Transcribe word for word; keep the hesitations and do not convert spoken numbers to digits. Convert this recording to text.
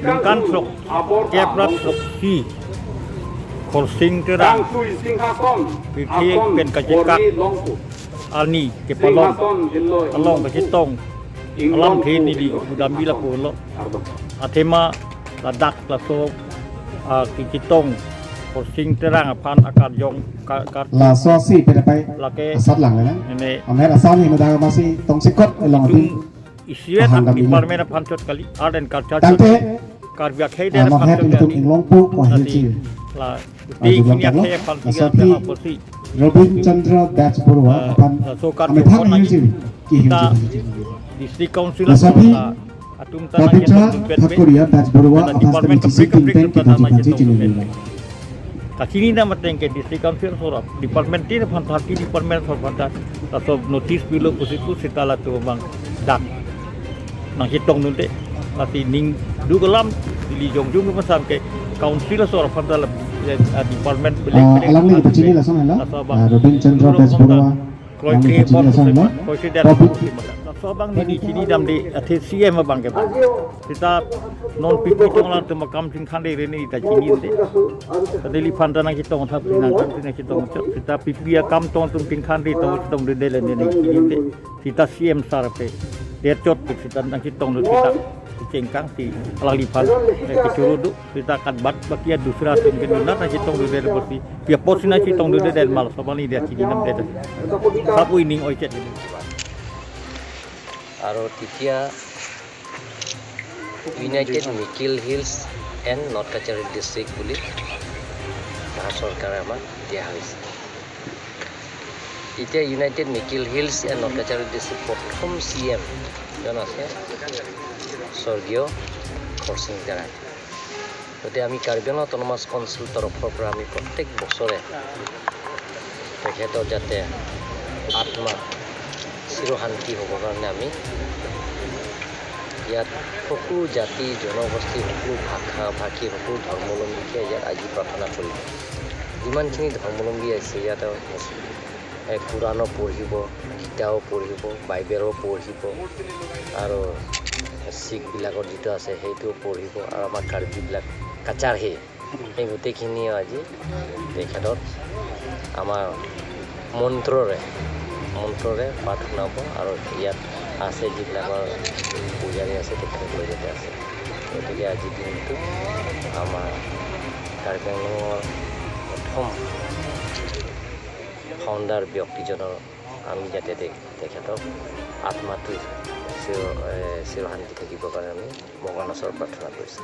Ningkan throk kep ra throk isi Khorsing Terang pirthe pen kachekak arni kepalon along kachetong alamthe neli pudamji lapulo. Athema ladak laso, ah, kachetong Khorsing Terang aphan akarjong ka-, ka-, laso si pen pai lake asat lang na. Nene amer asam ni muda masi tongsekot along atum isivet ahan dam department aphan chot kali, art and culture chot. Tangte Karbi akhei, ah, den aphan chot kali. Inglongpo ko, lasi hilchi la uti kini akhei aphan laso si aphan si Robin Chandra Bechbarua, ah, aphan laso kar amethang hilchi ki hilchi. District Council laso aphi la atum ta Pavitra nangchetong dunpet, Thakuria Bechbarua, la aphan department kaprek kaprek atum ta nangchetong dunpet. Kachini dam ateng ke District Council asor, department tin aphan, thirty department asor aphan ta laso notice pilo pusi pu seta latum abang dak nangchetong dunde. Lasi ning duk alam ili jongjung ke pasam ke Council asor aphan ta la, eh, department belek belek alangli aphan pachini dunde. Lason hala, laso abang ah, Robin Chandra Bechbarua. Kroikre alangli pachini lason hala. Kroikre dan. Laso abang neli chini damde athe C M abang ke. Seta non pipi tong alanglitum akam chingkhang de reni ta chinide. Tadi neliphan ta nangchetong thap nang kan nangchetong chot. Seta pipi akam tong atum chingkhang de tong chetong dunde le neli chinide. Seta C M sar pe. Der chot pe seta nangchetong dun seta chengkang si alangliphan, eh, kechoro do. Seta kat bat baki ya dusra atum ke nuna nangchetong dunde le pusi. Pi apot si nangchetong dunde le mal laso abang neli chini damde. Sapu ining oi chet. আৰু তেতিয়া ইউনাইটেড মিকিল hills and north কাছাৰী ডিষ্ট্ৰিক্ট বুলি ভাৰত চৰকাৰে আমাক দিয়া হৈছে। এতিয়া ইউনাইটেড মিকিল হিলছ এণ্ড নৰ্থ কাছাৰী ডিষ্ট্ৰিক্ট প্ৰথম চি এম জন আছে স্বৰ্গীয় খৰচিং তেৰাং। গতিকে আমি কাৰ্বি আংলং অট'নমাছ কাউন্সিল তৰফৰ পৰা আমি প্ৰত্যেক বছৰে তেখেতৰ যাতে আত্মা চিৰশান্তি হ'বৰ কাৰণে আমি ইয়াত সকলো জাতি জনগোষ্ঠী, সকলো ভাষা ভাষী, সকলো ধৰ্মাৱলম্বীকে ইয়াত আজি প্ৰাৰ্থনা কৰিব। যিমানখিনি ধৰ্মাৱলম্বী আছে ইয়াত মুছলিম, এ, কোৰাণো পঢ়িব, গীতাও পঢ়িব, বাইবেলো পঢ়িব, আৰু শিখবিলাকৰ যিটো আছে সেইটোও পঢ়িব, আৰু আমাৰ কাৰ্বিবিলাক কাছাৰ হে, এই গোটেইখিনিও আজি তেখেতক আমাৰ মন্ত্ৰৰে, মন্ত্ৰৰে পাঠ শুনাব। আৰু ইয়াত আছে যিবিলাকৰ পূজাৰী আছে, তেখেতক লৈ যাতে আছে। গতিকে আজিৰ দিনটো আমাৰ কাৰ্বি আংলঙৰ প্ৰথম ফাউণ্ডাৰ ব্যক্তিজনৰ আমি যাতে তে-, তেখেতৰ আত্মাটো চিৰ-, এ, চিৰশান্তি থাকিবৰ কাৰণে আমি ভগৱানৰ ওচৰত প্ৰাৰ্থনা কৰিছোঁ।